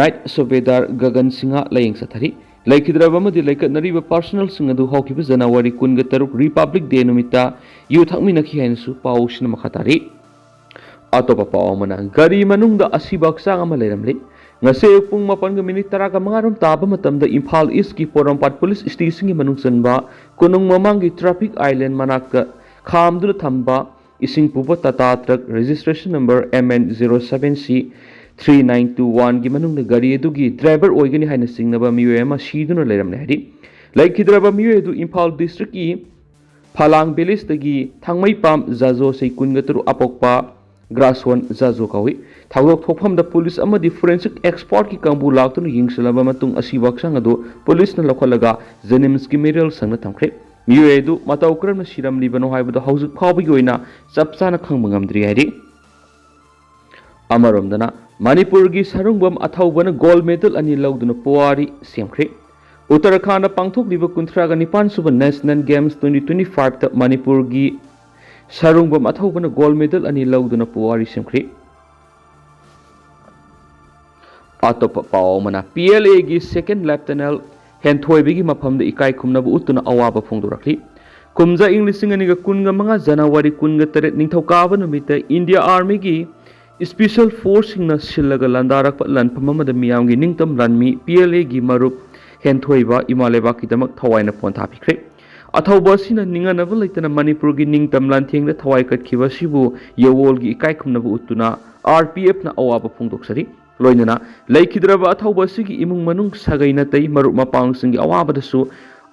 ꯅꯥꯏꯠ ꯁꯨꯕꯦꯗꯥꯔ ꯒꯒꯟ ꯁꯤꯡꯍ ꯂꯥꯌꯦꯡ ꯆꯠꯊꯔꯤ꯫ ꯂꯩꯈꯤꯗ꯭ꯔꯕ ꯑꯃꯗꯤ ꯂꯩꯈꯠꯅꯔꯤꯕ ꯄꯥꯔꯁꯅꯦꯜꯁꯤꯡ ꯑꯗꯨ ꯍꯧꯈꯤꯕ ꯖꯅꯋꯥꯔꯤ ꯀꯨꯟꯒ ꯇꯔꯨꯛ ꯔꯤꯄꯕ꯭ꯂꯤꯛ ꯗꯦ ꯅꯨꯃꯤꯠꯇ ꯌꯨ ꯊꯛꯃꯤꯟꯅꯈꯤ ꯍꯥꯏꯅꯁꯨ ꯄꯥꯎꯁꯤꯅ ꯃꯈꯥ ꯇꯥꯔꯤ꯫ ꯑꯇꯣꯞꯄ ꯄꯥꯎ ꯑꯃꯅ, ꯒꯥꯔꯤ ꯃꯅꯨꯡꯗ ꯑꯁꯤꯕ ꯍꯛꯆꯥꯡ ꯑꯃ ꯂꯩꯔꯝꯂꯤ꯫ ꯉꯁꯤ ꯑꯌꯨꯛ ꯄꯨꯡ ꯃꯥꯄꯟꯒ ꯃꯤꯅꯤꯠ ꯇꯔꯥꯒ ꯃꯉꯥ ꯔꯣꯝ ꯇꯥꯕ ꯃꯇꯝꯗ ꯏꯝꯐꯥꯜ ꯏꯁꯀꯤ ꯄꯣꯔꯣꯝꯄꯥꯠ ꯄꯨꯂꯤꯁ ꯁ꯭ꯇꯦꯁꯟꯒꯤ ꯃꯅꯨꯡ ꯆꯟꯕ ꯀꯣꯅꯨꯡ ꯃꯃꯥꯡꯒꯤ ꯇ꯭ꯔꯥꯐꯤꯛ ꯑꯥꯏꯂꯦꯟ ꯃꯅꯥꯛꯇ ꯈꯥꯝꯗꯨꯅ ꯊꯝꯕ ꯏꯁꯤꯡ ꯄꯨꯕ Tata truck registration number M N zero seven C three nine two ꯋꯥꯟꯒꯤ ꯃꯅꯨꯡꯗ ꯒꯥꯔꯤ ꯑꯗꯨꯒꯤ ꯗ꯭ꯔꯥꯏꯚꯔ ꯑꯣꯏꯒꯅꯤ ꯍꯥꯏꯅ ꯆꯤꯡꯅꯕ ꯃꯤꯑꯣꯏ ꯑꯃ ꯁꯤꯗꯨꯅ ꯂꯩꯔꯝꯂꯦ ꯍꯥꯏꯔꯤ꯫ ꯂꯩꯈꯤꯗ꯭ꯔꯕ ꯃꯤꯑꯣꯏ ꯑꯗꯨ ꯏꯝꯐꯥꯜ ꯗꯤꯁꯇ꯭ꯔꯤꯛꯀꯤ ꯐꯂꯥꯡ ꯚꯤꯂꯦꯖꯇꯒꯤ ꯊꯥꯡꯃꯩꯄꯥꯝ ꯖꯥꯖꯣ, ꯆꯍꯤ ꯀꯨꯟꯒ ꯇꯔꯨꯛ, ꯑꯄꯣꯛꯄ ꯒ꯭ꯔꯥꯁꯣꯟ ꯖꯥꯖꯣ ꯀꯧꯏ꯫ ꯊꯧꯗꯣꯛ ꯊꯣꯛꯐꯝꯗ ꯄꯨꯂꯤꯁ ꯑꯃꯗꯤ ꯐꯣꯔꯦꯟꯁꯤꯛ ꯑꯦꯛꯁꯄꯔꯠꯀꯤ ꯀꯥꯡꯕꯨ ꯂꯥꯛꯇꯨꯅ ꯌꯦꯡꯁꯤꯜꯂꯕ ꯃꯇꯨꯡ ꯑꯁꯤꯕ ꯍꯛꯆꯥꯡ ꯑꯗꯨ ꯄꯨꯂꯤꯁꯅ ꯂꯧꯈꯠꯂꯒ ꯖꯦꯅꯤꯝꯁꯀꯤ ꯃꯦꯔꯤꯌꯦꯜ ꯁꯪꯗ ꯊꯝꯈ꯭ꯔꯦ꯫ ꯃꯤꯑꯣꯏ ꯑꯗꯨ ꯃꯇꯧ ꯀꯔꯝꯅ ꯁꯤꯔꯝꯂꯤꯕꯅꯣ ꯍꯥꯏꯕꯗꯨ ꯍꯧꯖꯤꯛ ꯐꯥꯎꯕꯒꯤ ꯑꯣꯏꯅ ꯆꯞ ꯆꯥꯅ ꯈꯪꯕ ꯉꯝꯗ꯭ꯔꯤ ꯍꯥꯏꯔꯤ꯫ ꯑꯃꯔꯣꯝꯗꯅ, ꯃꯅꯤꯄꯨꯔꯒꯤ ꯁꯔꯨꯡꯕꯝ ꯑꯊꯧꯕꯅ ꯒꯣꯜꯗ ꯃꯦꯗꯜ ꯑꯅꯤ ꯂꯧꯗꯨꯅ ꯄꯨꯋꯥꯔꯤ ꯁꯦꯝꯈ꯭ꯔꯦ꯫ ꯎꯠꯇꯔꯈꯥꯟꯗ ꯄꯥꯡꯊꯣꯛꯂꯤꯕ ꯀꯨꯟꯊ꯭ꯔꯥꯒ ꯅꯤꯄꯥꯟ ꯁꯨꯕ ꯅꯦꯁꯅꯦꯜ ꯒꯦꯝꯁ ꯇ꯭ꯋꯦꯟꯇꯤ ꯇ꯭ꯋꯦꯟꯇꯤ ꯐꯥꯏꯚꯇ ꯃꯅꯤꯄꯨꯔꯒꯤ ꯁꯔꯨꯡꯕꯝ ꯑꯊꯧꯕꯅ ꯒꯣꯜꯗ ꯃꯦꯗꯜ ꯑꯅꯤ ꯂꯧꯗꯨꯅ ꯄꯨꯋꯥꯔꯤ ꯁꯦꯝꯈ꯭ꯔꯦ꯫ ꯑꯇꯣꯞꯄ ꯄꯥꯎ ꯑꯃꯅ, ꯄꯤ ꯑꯦꯜ ꯑꯦꯒꯤ ꯁꯦꯀꯦꯟ ꯂꯦꯐꯇꯅꯦꯟ ꯍꯦꯟꯊꯣꯏꯕꯒꯤ ꯃꯐꯝꯗ ꯏꯀꯥꯏ ꯈꯨꯝꯅꯕ ꯎꯠꯇꯨꯅ ꯑꯋꯥꯕ ꯐꯣꯡꯗꯣꯔꯛꯂꯤ꯫ ꯀꯨꯝꯖꯥ ꯏꯪ ꯂꯤꯁꯤꯡ ꯑꯅꯤꯒ ꯀꯨꯟꯒ ꯃꯉꯥ ꯖꯅꯋꯥꯔꯤ ꯀꯨꯟꯒ ꯇꯔꯦꯠ ꯅꯤꯡꯊꯧꯀꯥꯕ ꯅꯨꯃꯤꯠꯇ ꯏꯟꯗꯤꯌꯥ ꯑꯥꯔꯃꯤꯒꯤ ꯏꯁꯄꯤꯁꯦꯜ ꯐꯣꯔꯁꯁꯤꯡꯅ ꯁꯤꯜꯂꯒ ꯂꯥꯟꯗꯥꯔꯛꯄ ꯂꯥꯟꯐꯝ ꯑꯃꯗ ꯃꯤꯌꯥꯝꯒꯤ ꯅꯤꯡꯇꯝ ꯂꯥꯟꯃꯤ ꯄꯤ ꯑꯦꯜ ꯑꯦꯒꯤ ꯃꯔꯨꯞ ꯍꯦꯟꯊꯣꯏꯕ ꯏꯃꯥ ꯂꯩꯕꯥꯛꯀꯤꯗꯃꯛ ꯊꯋꯥꯏꯅ ꯄꯣꯟꯊꯥ ꯄꯤꯈ꯭ꯔꯦ꯫ ꯑꯊꯧꯕ ꯑꯁꯤꯅ ꯅꯤꯡꯍꯟꯅꯕ ꯂꯩꯇꯅ ꯃꯅꯤꯄꯨꯔꯒꯤ ꯅꯤꯡꯇꯝ ꯂꯥꯟꯊꯦꯡꯗ ꯊꯋꯥꯏ ꯀꯠꯈꯤꯕ ꯑꯁꯤꯕꯨ ꯌꯋꯣꯜꯒꯤ ꯏꯀꯥꯏ ꯈꯨꯝꯅꯕ ꯎꯠꯇꯨꯅ ꯑꯥꯔ ꯄꯤ ꯑꯦꯐꯅ ꯑꯋꯥꯕ ꯐꯣꯡꯗꯣꯛꯆꯔꯤ꯫ ꯂꯣꯏꯅꯅ ꯂꯩꯈꯤꯗ꯭ꯔꯕ ꯑꯊꯧꯕ ꯑꯁꯤꯒꯤ ꯏꯃꯨꯡ ꯃꯅꯨꯡ, ꯁꯥꯒꯩ ꯅꯥꯇꯩ, ꯃꯔꯨꯞ ꯃꯄꯥꯡꯁꯤꯡꯒꯤ ꯑꯋꯥꯕꯗꯁꯨ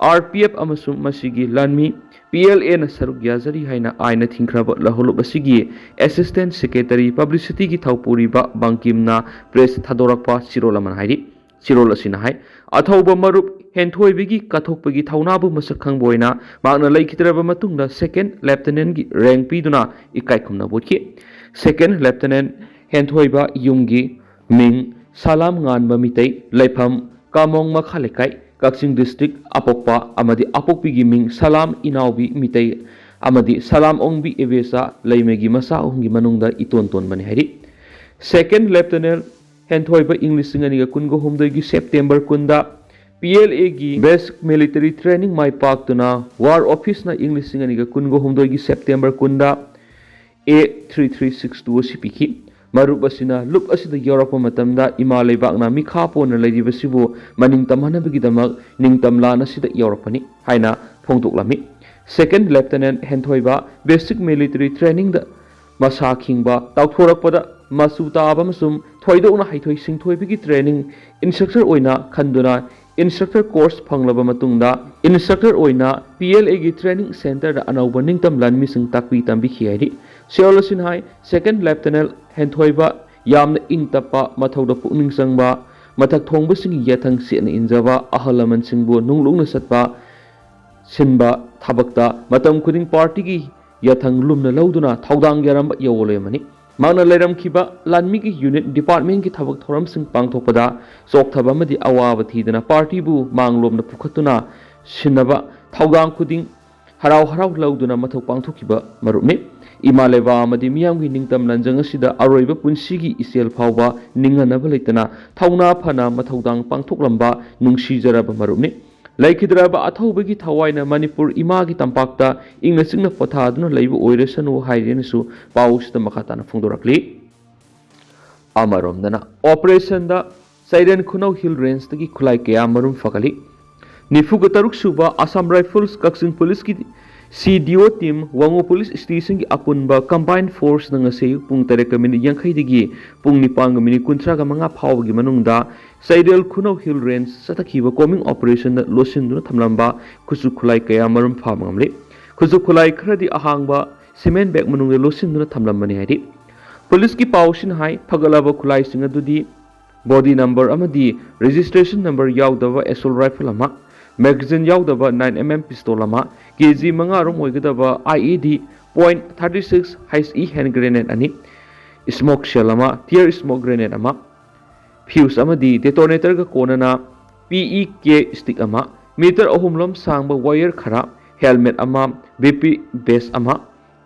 ꯑꯥꯔ ꯄꯤ ꯑꯦꯐ ꯑꯃꯁꯨꯡ ꯃꯁꯤꯒꯤ ꯂꯥꯟꯃꯤ ꯄꯤ ꯑꯦꯜ ꯑꯦꯅ ꯁꯔꯨꯛ ꯌꯥꯖꯔꯤ ꯍꯥꯏꯅ ꯑꯥꯏꯟꯅ ꯊꯤꯡꯈ꯭ꯔꯕ ꯂꯧꯍꯧꯂꯨꯞ ꯑꯁꯤꯒꯤ ꯑꯦꯁꯤꯁꯇꯦꯟ ꯁꯦꯀ꯭ꯔꯦꯇꯔꯤ ꯄꯕ꯭ꯂꯤꯁꯤꯇꯤꯒꯤ ꯊꯧꯄꯨꯔꯤꯕ ꯕꯪꯀꯤꯝꯅ ꯄ꯭ꯔꯦꯁ ꯊꯥꯗꯣꯔꯛꯄ ꯆꯦꯔꯣꯜ ꯑꯃꯅ ꯍꯥꯏꯔꯤ꯫ ꯆꯦꯔꯣꯜ ꯑꯁꯤꯅ ꯍꯥꯏ꯫ ꯑꯊꯧꯕ ꯃꯔꯨꯞ ꯍꯦꯟꯊꯣꯏꯕꯒꯤ ꯀꯠꯊꯣꯛꯄꯒꯤ ꯊꯧꯅꯥꯕꯨ ꯃꯁꯛ ꯈꯪꯕ ꯑꯣꯏꯅ ꯃꯍꯥꯛꯅ ꯂꯩꯈꯤꯗ꯭ꯔꯕ ꯃꯇꯨꯡꯗ second lieutenantꯒꯤ rank ꯄꯤꯗꯨꯅ ꯏꯀꯥꯏ ꯈꯨꯝꯅꯕ ꯎꯠꯈꯤ꯫ Second lieutenant ꯍꯦꯟꯊꯣꯏꯕ ꯌꯨꯝꯒꯤ ꯃꯤꯡ ꯁꯂꯥꯝ ꯉꯥꯟꯕ ꯃꯤꯇꯩ, ꯂꯩꯐꯝ ꯀꯥꯃꯣꯡ ꯃꯈꯥ ꯂꯩꯀꯥꯏ, ꯀꯛꯆꯤꯡ district, ꯑꯄꯣꯛꯄ ꯑꯃꯗꯤ ꯑꯄꯣꯛꯄꯤꯒꯤ ꯃꯤꯡ ꯁꯂꯥꯝ ꯏꯅꯥꯎꯕꯤ ꯃꯤꯇꯩ ꯑꯃꯗꯤ ꯁꯂꯥꯝ ꯑꯣꯡꯕꯤ ꯑꯦꯕꯦꯁꯥ ꯂꯩꯃꯒꯤ ꯃꯆꯥ ꯑꯍꯨꯝꯒꯤ ꯃꯅꯨꯡꯗ ꯏꯇꯣꯟ ꯇꯣꯟꯕꯅꯤ ꯍꯥꯏꯔꯤ꯫ Second lieutenant ꯍꯦꯟꯊꯣꯏꯕ ꯏꯪ ꯂꯤꯁꯤꯡ ꯑꯅꯤꯒ ꯀꯨꯟꯒ ꯍꯨꯝꯗꯣꯏꯒꯤ September ꯀꯨꯟꯗ PLAꯒꯤ basic military training ꯃꯥꯏ ꯄꯥꯛꯇꯨꯅ War Officeꯅ ꯏꯪ ꯂꯤꯁꯤꯡ ꯑꯅꯤꯒ ꯀꯨꯟꯒ ꯍꯨꯝꯗꯣꯏꯒꯤ September ꯀꯨꯟꯗ A three three six two ꯑꯁꯤ ꯄꯤꯈꯤ꯫ ꯃꯔꯨꯞ ꯑꯁꯤꯅ ꯂꯨꯞ ꯑꯁꯤꯗ ꯌꯥꯎꯔꯛꯄ ꯃꯇꯝꯗ ꯏꯃꯥ ꯂꯩꯕꯥꯛꯅ ꯃꯤꯈꯥ ꯄꯣꯟꯅ ꯂꯩꯔꯤꯕꯁꯤꯕꯨ ꯃꯅꯤꯡ ꯇꯝꯍꯟꯅꯕꯒꯤꯗꯃꯛ ꯅꯤꯡꯇꯝ ꯂꯥꯟ ꯑꯁꯤꯗ ꯌꯥꯎꯔꯛꯄꯅꯤ ꯍꯥꯏꯅ ꯐꯣꯡꯗꯣꯛꯂꯝꯃꯤ꯫ Second lieutenant ꯍꯦꯟꯊꯣꯏꯕ basic military trainingꯗ ꯃꯁꯥ ꯈꯤꯡꯕ, ꯇꯥꯎꯊꯣꯔꯛꯄꯗ ꯃꯆꯨ ꯇꯥꯕ ꯑꯃꯁꯨꯡ ꯊꯣꯏꯗꯣꯛꯅ ꯍꯩꯊꯣꯏ ꯁꯤꯡꯊꯣꯏꯕꯒꯤ training instructor ꯑꯣꯏꯅ ꯈꯟꯗꯨꯅ instructor course ꯐꯪꯂꯕ ꯃꯇꯨꯡꯗ instructor ꯑꯣꯏꯅ PLAꯒꯤ training centreꯗ ꯑꯅꯧꯕ ꯅꯤꯡꯇꯝ ꯂꯥꯟꯃꯤꯁꯤꯡ ꯇꯥꯛꯄꯤ ꯇꯝꯕꯤꯈꯤ ꯍꯥꯏꯔꯤ꯫ ꯁꯦꯔꯣꯜ ꯑꯁꯤꯅ ꯍꯥꯏ, second lieutenant ꯍꯦꯟꯊꯣꯏꯕ ꯌꯥꯝꯅ ꯏꯪ ꯇꯞꯄ, ꯃꯊꯧꯗ ꯄꯨꯛꯅꯤꯡ ꯆꯪꯕ, ꯃꯊꯛ ꯊꯣꯡꯕꯁꯤꯡꯒꯤ ꯌꯥꯊꯪ ꯆꯦꯠꯅ ꯏꯟꯖꯕ, ꯑꯍꯜ ꯂꯃꯟꯁꯤꯡꯕꯨ ꯅꯨꯡꯂꯨꯛꯅ ꯆꯠꯄ, ꯁꯤꯟꯕ ꯊꯕꯛꯇ ꯃꯇꯝ ꯈꯨꯗꯤꯡ partyꯒꯤ ꯌꯥꯊꯪ ꯂꯨꯝꯅ ꯂꯧꯗꯨꯅ ꯊꯧꯗꯥꯡ ꯌꯥꯔꯝꯕ ꯌꯥꯑꯣꯟ ꯑꯃꯅꯤ꯫ ꯃꯍꯥꯛꯅ ꯂꯩꯔꯝꯈꯤꯕ ꯂꯥꯟꯃꯤꯒꯤ unit departmentꯀꯤ ꯊꯕꯛ ꯊꯧꯔꯝꯁꯤꯡ ꯄꯥꯡꯊꯣꯛꯄꯗ ꯆꯣꯛꯊꯕ ꯑꯃꯗꯤ ꯑꯋꯥꯕ ꯊꯤꯗꯅ partyꯕꯨ ꯃꯥꯡꯂꯣꯝꯗ ꯄꯨꯈꯠꯇꯨꯅ ꯁꯤꯟꯅꯕ ꯊꯧꯗꯥꯡ ꯈꯨꯗꯤꯡ ꯍꯔꯥꯎ ꯍꯔꯥꯎ ꯂꯧꯗꯨꯅ ꯃꯊꯧ ꯄꯥꯡꯊꯣꯛꯈꯤꯕ ꯃꯔꯨꯞꯅꯤ꯫ ꯏꯃꯥ ꯂꯩꯕꯥꯛ ꯑꯃꯗꯤ ꯃꯤꯌꯥꯝꯒꯤ ꯅꯤꯡꯇꯝ ꯂꯟꯖꯪ ꯑꯁꯤꯗ ꯑꯔꯣꯏꯕ ꯄꯨꯟꯁꯤꯒꯤ ꯏꯆꯦꯜ ꯐꯥꯎꯕ ꯅꯤꯡꯍꯟꯅꯕ ꯂꯩꯇꯅ ꯊꯧꯅꯥ ꯐꯅ ꯃꯊꯧꯗꯥꯡ ꯄꯥꯡꯊꯣꯛꯂꯝꯕ ꯅꯨꯡꯁꯤꯖꯔꯕ ꯃꯔꯨꯞꯅꯤ꯫ ꯂꯩꯈꯤꯗ꯭ꯔꯕ ꯑꯊꯧꯕꯒꯤ ꯊꯋꯥꯏꯅ ꯃꯅꯤꯄꯨꯔ ꯏꯃꯥꯒꯤ ꯇꯝꯄꯥꯛꯇ ꯏꯪꯅ ꯆꯤꯛꯅ ꯄꯣꯊꯥꯗꯨꯅ ꯂꯩꯕ ꯑꯣꯏꯔꯁꯅꯨ ꯍꯥꯏꯔꯦꯅꯁꯨ ꯄꯥꯎꯁꯤꯗ ꯃꯈꯥ ꯇꯥꯅ ꯐꯣꯡꯗꯣꯔꯛꯂꯤ꯫ ꯑꯃꯔꯣꯝꯗꯅ operationꯗ ꯆꯩꯔꯦꯟ ꯈꯨꯅꯧ Hill Rangeꯇꯒꯤ ꯈꯨꯠꯂꯥꯏ ꯀꯌꯥ ꯃꯔꯨꯝ ꯐꯒꯠꯂꯤ꯫ ꯅꯤꯐꯨꯒ ꯇꯔꯨꯛ ꯁꯨꯕ Assam Rifles ꯀꯛꯆꯤꯡ Policeꯀꯤ CDO team ꯋꯥꯉꯨ Police Stationꯒꯤ ꯑꯄꯨꯟꯕ combined forceꯅ ꯉꯁꯤ ꯑꯌꯨꯛ ꯄꯨꯡ ꯇꯔꯦꯠꯀ minute ꯌꯥꯡꯈꯩꯗꯒꯤ ꯄꯨꯡ ꯅꯤꯄꯥꯟꯒ minute ꯀꯨꯟꯊ꯭ꯔꯥꯒ ꯃꯉꯥ ꯐꯥꯎꯕꯒꯤ ꯃꯅꯨꯡꯗ ꯆꯩꯔꯦꯜ ꯈꯨꯅꯧ Hill Range ꯆꯠꯊꯈꯤꯕ combing operationꯗ ꯂꯣꯠꯁꯤꯟꯗꯨꯅ ꯊꯝꯂꯝꯕ ꯈꯨꯠꯁꯨ ꯈꯨꯠꯂꯥꯏ ꯀꯌꯥ ꯃꯔꯨꯝ ꯐꯥꯕ ꯉꯝꯂꯤ꯫ ꯈꯨꯠꯁꯨ ꯈꯨꯠꯂꯥꯏ ꯈꯔꯗꯤ ꯑꯍꯥꯡꯕ cement bag ꯃꯅꯨꯡꯗ ꯂꯣꯠꯁꯤꯟꯗꯨꯅ ꯊꯝꯂꯝꯕꯅꯤ ꯍꯥꯏꯔꯤ꯫ Policeꯀꯤ ꯄꯥꯎꯁꯤꯅ ꯍꯥꯏ, ꯐꯒꯠꯂꯕ ꯈꯨꯠꯂꯥꯏꯁꯤꯡ ꯑꯗꯨꯗꯤ Body number ꯑꯃꯗꯤ registration number ꯌꯥꯎꯗꯕ assault rifle ꯑꯃ, magazine ꯌꯥꯎꯗꯕ nine M M pistol ꯑꯃ, K G ꯃꯉꯥ ꯔꯣꯝ ꯑꯣꯏꯒꯗꯕ I E D point thirty six H E hand grenade ꯑꯅꯤ, smoke shell ꯑꯃ, tear smoke grenade ꯑꯃ, fuse ꯑꯃꯗꯤ detonatorꯒ ꯀꯣꯟꯅꯅ P E K stick ꯑꯃ, meter ꯑꯍꯨꯝ ꯂꯣꯝ ꯁꯥꯡꯕ wire ꯈꯔ, helmet ꯑꯃ, B P vest ꯑꯃ,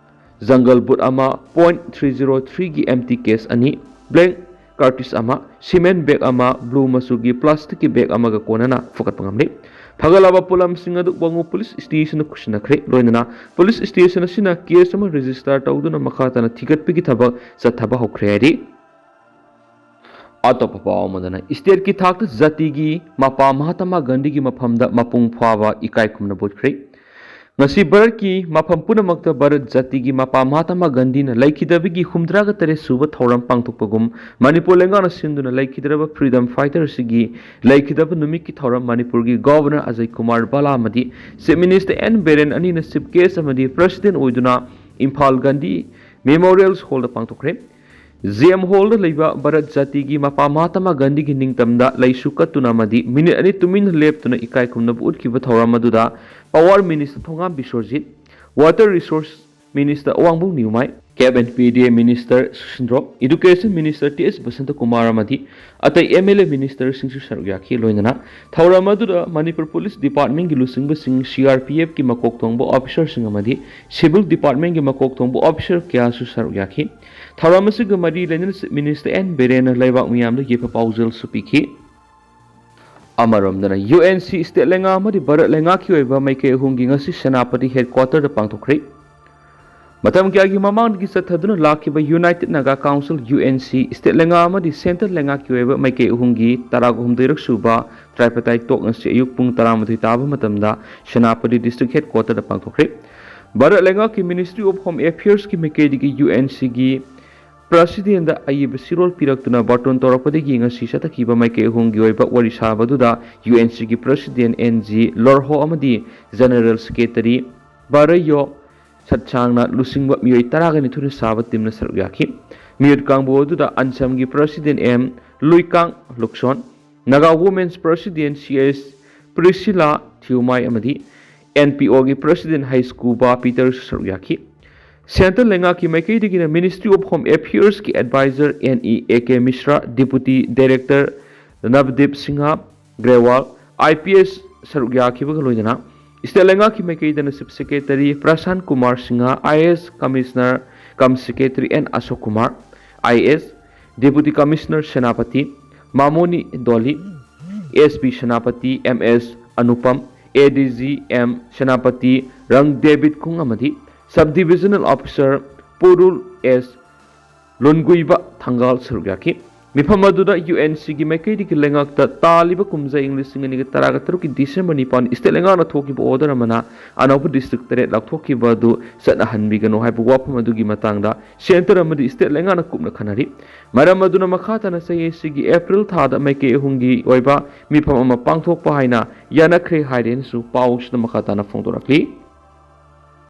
jungle boot ꯑꯃ, point three zero threeꯒꯤ empty case ꯑꯅꯤ, blank cartridge ꯑꯃ, cement bag ꯑꯃ, blue ꯃꯆꯨꯒꯤ plasticꯀꯤ bag ꯑꯃꯒ ꯀꯣꯟꯅꯅ ꯐꯒꯠꯄ ꯉꯝꯂꯤ꯫ ꯐꯒꯠꯂꯕ ꯄꯣꯠꯂꯝꯁꯤꯡ ꯑꯗꯨ ꯋꯥꯉꯨ police stationꯗ ꯈꯨꯠꯁꯤꯟꯅꯈ꯭ꯔꯦ꯫ ꯂꯣꯏꯅꯅ police station ꯑꯁꯤꯅ case ꯑꯃ register ꯇꯧꯗꯨꯅ ꯃꯈꯥ ꯇꯥꯅ ꯊꯤꯒꯠꯄꯒꯤ ꯊꯕꯛ ꯆꯠꯊꯕ ꯍꯧꯈ꯭ꯔꯦ ꯍꯥꯏꯔꯤ꯫ ꯑꯇꯣꯞꯄ ꯄꯥꯎ ꯑꯃꯗꯅ stateꯀꯤ ꯊꯥꯛꯇ ꯖꯥꯇꯤꯒꯤ ꯃꯄꯥ ꯃꯍꯥꯇꯃꯥ ꯒꯥꯟꯙꯤꯒꯤ ꯃꯐꯝꯗ ꯃꯄꯨꯡ ꯐꯥꯕ ꯏꯀꯥꯏ ꯈꯨꯝꯅꯕ ꯎꯠꯈ꯭ꯔꯦ꯫ ꯉꯁꯤ ꯚꯥꯔꯠꯀꯤ ꯃꯐꯝ ꯄꯨꯝꯅꯃꯛꯇ ꯚꯥꯔꯠ ꯖꯥꯇꯤꯒꯤ ꯃꯄꯥ ꯃꯍꯥꯇꯃꯥ ꯒꯥꯟꯙꯤꯅ ꯂꯩꯈꯤꯗꯕꯒꯤ ꯍꯨꯝꯗ꯭ꯔꯥꯒ ꯇꯔꯦꯠ ꯁꯨꯕ ꯊꯧꯔꯝ ꯄꯥꯡꯊꯣꯛꯄꯒꯨꯝ ꯃꯅꯤꯄꯨꯔ ꯂꯩꯉꯥꯛꯅ ꯁꯤꯟꯗꯨꯅ ꯂꯩꯈꯤꯗ꯭ꯔꯕ freedom fighter ꯑꯁꯤꯒꯤ ꯂꯩꯈꯤꯗꯕ ꯅꯨꯃꯤꯠꯀꯤ ꯊꯧꯔꯝ ꯃꯅꯤꯄꯨꯔꯒꯤ Governor ꯑꯖꯌ ꯀꯨꯃꯥꯔ ꯚꯜꯂꯥ ꯑꯃꯗꯤ Chief Minister N ꯕꯤꯔꯦꯟ ꯑꯅꯤꯅ chief guest ꯑꯃꯗꯤ president ꯑꯣꯏꯗꯨꯅ Imphal Gandhi Memorial Hallꯗ ꯄꯥꯡꯊꯣꯛꯈ꯭ꯔꯦ꯫ J M Hallꯗ ꯂꯩꯕ ꯚꯥꯔꯠ ꯖꯥꯇꯤꯒꯤ ꯃꯄꯥ ꯃꯍꯥꯇꯃꯥ ꯒꯥꯟꯙꯤꯒꯤ ꯅꯤꯡꯇꯝꯗ ꯂꯩꯁꯨ ꯀꯠꯇꯨꯅ ꯑꯃꯗꯤ ꯃꯤꯅꯤꯠ ꯑꯅꯤ ꯇꯨꯃꯤꯟꯅ ꯂꯦꯞꯇꯨꯅ ꯏꯀꯥꯏ ꯈꯨꯝꯅꯕ ꯎꯠꯈꯤꯕ ꯊꯧꯔꯝ ꯑꯗꯨꯗ Power Minister Thongam Biswajit, Water Resource Minister ꯑꯋꯥꯡꯕꯝ ꯅꯤꯎꯃꯥꯏ, Cap and P D A Minister ꯁꯨꯁꯤꯟꯗ꯭ꯔꯣ, Education Minister T S Basanta Kumar ꯑꯃꯗꯤ ꯑꯇꯩ M L A ministerꯁꯤꯡꯁꯨ ꯁꯔꯨꯛ ꯌꯥꯈꯤ꯫ ꯂꯣꯏꯅꯅ ꯊꯧꯔꯝ ꯑꯗꯨꯗ Manipur Police Departmentꯀꯤ ꯂꯨꯆꯤꯡꯕꯁꯤꯡ, C R P Fꯀꯤ ꯃꯀꯣꯛ ꯊꯣꯡꯕ officerꯁꯤꯡ ꯑꯃꯗꯤ Civil Departmentꯀꯤ ꯃꯀꯣꯛ ꯊꯣꯡꯕ officer ꯀꯌꯥꯁꯨ ꯁꯔꯨꯛ ꯌꯥꯈꯤ꯫ ꯊꯧꯔꯝ ꯑꯁꯤꯒ ꯃꯔꯤ ꯂꯩꯅꯅ Chief Minister N ꯕꯤꯔꯦꯟꯅ ꯂꯩꯕꯥꯛ ꯃꯤꯌꯥꯝꯗ ꯌꯥꯏꯐ ꯄꯥꯎꯖꯦꯜꯁꯨ ꯄꯤꯈꯤ꯫ ꯑꯃꯔꯣꯝꯗꯅ U N C state ꯂꯩꯉꯥꯛ ꯑꯃꯗꯤ ꯚꯥꯔꯠ ꯂꯩꯉꯥꯛꯀꯤ ꯑꯣꯏꯕ ꯃꯥꯏꯀꯩ ꯑꯍꯨꯝꯒꯤ ꯉꯁꯤ ꯁꯦꯅꯥꯄꯇꯤ headquarterꯗ ꯄꯥꯡꯊꯣꯛꯈ꯭ꯔꯦ꯫ ꯃꯇꯝ ꯀꯌꯥꯒꯤ ꯃꯃꯥꯡꯗꯒꯤ ꯆꯠꯊꯗꯨꯅ ꯂꯥꯛꯈꯤꯕ United Naga Council, U N C, state ꯂꯩꯉꯥꯛ ꯑꯃꯗꯤ centre ꯂꯩꯉꯥꯛꯀꯤ ꯑꯣꯏꯕ ꯃꯥꯏꯀꯩ ꯑꯍꯨꯝꯒꯤ ꯇꯔꯥꯍꯨꯝꯗꯣꯏꯔꯛ ꯁꯨꯕ tripartite talk ꯉꯁꯤ ꯑꯌꯨꯛ ꯄꯨꯡ ꯇꯔꯥꯃꯥꯊꯣꯏ ꯇꯥꯕ ꯃꯇꯝꯗ ꯁꯦꯅꯥꯄꯇꯤ district headquarterꯗ ꯄꯥꯡꯊꯣꯛꯈ꯭ꯔꯦ꯫ ꯚꯥꯔꯠ ꯂꯩꯉꯥꯛꯀꯤ Ministry of Home Affairsꯀꯤ ꯃꯥꯏꯀꯩꯗꯒꯤ U N Cꯒꯤ Presidentꯗ ꯑꯏꯕ ꯆꯦꯔꯣꯜ ꯄꯤꯔꯛꯇꯨꯅ ꯕꯥꯔꯇꯣꯟ ꯇꯧꯔꯛꯄꯗꯒꯤ ꯉꯁꯤ ꯆꯠꯊꯈꯤꯕ ꯃꯥꯏꯀꯩ ꯑꯍꯨꯝꯒꯤ ꯑꯣꯏꯕ ꯋꯥꯔꯤ ꯁꯥꯕꯗꯨꯗ U N Cꯒꯤ President N G Lorho ꯑꯃꯗꯤ General Secretary ꯕꯥꯔꯌꯣ ꯁꯠꯁꯥꯡꯅ ꯂꯨꯆꯤꯡꯕ ꯃꯤꯑꯣꯏ ꯇꯔꯥꯒ ꯅꯤꯊꯣꯏꯅ ꯁꯥꯕ teamꯅ ꯁꯔꯨꯛ ꯌꯥꯈꯤ꯫ ꯃꯤꯑꯣꯠ ꯀꯥꯡꯕꯨ ꯑꯗꯨꯗ ꯑꯟꯁꯝꯒꯤ President M Luikang Lukhson, Naga women's president C S Priscilla ꯊꯤꯌꯨꯃꯥꯏ ꯑꯃꯗꯤ ꯑꯦꯟ ꯄꯤ ꯑꯣꯒꯤ ꯄ꯭ꯔꯁꯤꯗꯦꯟ ꯍꯩꯁꯀꯨꯕꯥ ꯄꯤꯇꯔꯁꯨ ꯁꯔꯨꯛ ꯌꯥꯈꯤ꯫ ꯁꯦꯟꯇꯔ ꯂꯩꯉꯥꯛꯀꯤ ꯃꯥꯏꯀꯩꯗꯒꯤꯅ ministry of home ꯑꯦꯐꯤꯌꯔꯁꯀꯤ adviser N E A K ꯃꯤꯁ꯭ꯔꯥ, deputy director ꯅꯕꯗꯤꯞ Singh ꯒ꯭ꯔꯦꯋꯥꯜ, I P S ꯁꯔꯨꯛ ꯌꯥꯈꯤꯕꯒ ꯂꯣꯏꯅꯅ ꯁ꯭ꯇꯦꯠ ꯂꯩꯉꯥꯛꯀꯤ ꯃꯥꯏꯀꯩꯗꯅ chief secretary ꯄ꯭ꯔꯁꯥꯟ Kumar Singh, I A S commissioner cum secretary and Ashok Kumar, I A S, deputy commissioner Senapati ꯃꯥꯃꯣꯅꯤ ꯗꯣꯂꯤ, S P Senapati M S Anupam, A D G M Senapati ꯔꯪ ꯗꯦꯕꯤꯠ ꯈꯨꯡ ꯑꯃꯗꯤ ꯁꯕ ꯗꯤꯕꯤꯖꯅꯦꯜ ꯑꯣꯐꯤꯁꯔ ꯄꯨꯔꯨꯜ ꯑꯦꯁ ꯂꯣꯟꯒꯨꯏꯕ ꯊꯪꯒꯥꯜ ꯁꯔꯨꯛ ꯌꯥꯈꯤ꯫ ꯃꯤꯐꯝ ꯑꯗꯨꯗ ꯌꯨ ꯑꯦꯟ ꯁꯤꯒꯤ ꯃꯥꯏꯀꯩꯗꯒꯤ ꯂꯩꯉꯥꯛꯇ ꯇꯥꯜꯂꯤꯕ ꯀꯨꯝꯖꯥ ꯏꯪ ꯂꯤꯁꯤꯡ ꯑꯅꯤꯒ ꯇꯔꯥꯒ ꯇꯔꯨꯛꯀꯤ ꯗꯤꯁꯦꯝꯕꯔ ꯅꯤꯄꯥꯟ ꯁ꯭ꯇꯦꯠ ꯂꯩꯉꯥꯛꯅ ꯊꯣꯛꯈꯤꯕ ꯑꯣꯔꯗꯔ ꯑꯃꯅ ꯑꯅꯧꯕ ꯗꯤꯁꯇ꯭ꯔꯤꯛ ꯇꯔꯦꯠ ꯂꯥꯎꯊꯣꯛꯈꯤꯕ ꯑꯗꯨ ꯆꯠꯅꯍꯟꯕꯤꯒꯅꯨ ꯍꯥꯏꯕ ꯋꯥꯐꯝ ꯑꯗꯨꯒꯤ ꯃꯇꯥꯡꯗ ꯁꯦꯟꯇꯔ ꯑꯃꯗꯤ ꯁ꯭ꯇꯦꯠ ꯂꯩꯉꯥꯛꯅ ꯀꯨꯞꯅ ꯈꯟꯅꯔꯤ꯫ ꯃꯔꯝ ꯑꯗꯨꯅ ꯃꯈꯥ ꯇꯥꯅ ꯆꯍꯤ ꯑꯁꯤꯒꯤ ꯑꯦꯄ꯭ꯔꯤꯜ ꯊꯥꯗ ꯃꯥꯏꯀꯩ ꯑꯍꯨꯝꯒꯤ ꯑꯣꯏꯕ ꯃꯤꯐꯝ ꯑꯃ ꯄꯥꯡꯊꯣꯛꯄ ꯍꯥꯏꯅ ꯌꯥꯅꯈ꯭ꯔꯦ ꯍꯥꯏꯔꯦꯅꯁꯨ ꯄꯥꯎꯁꯤꯗ ꯃꯈꯥ ꯇꯥꯅ ꯐꯣꯡꯗꯣꯔꯛꯂꯤ꯫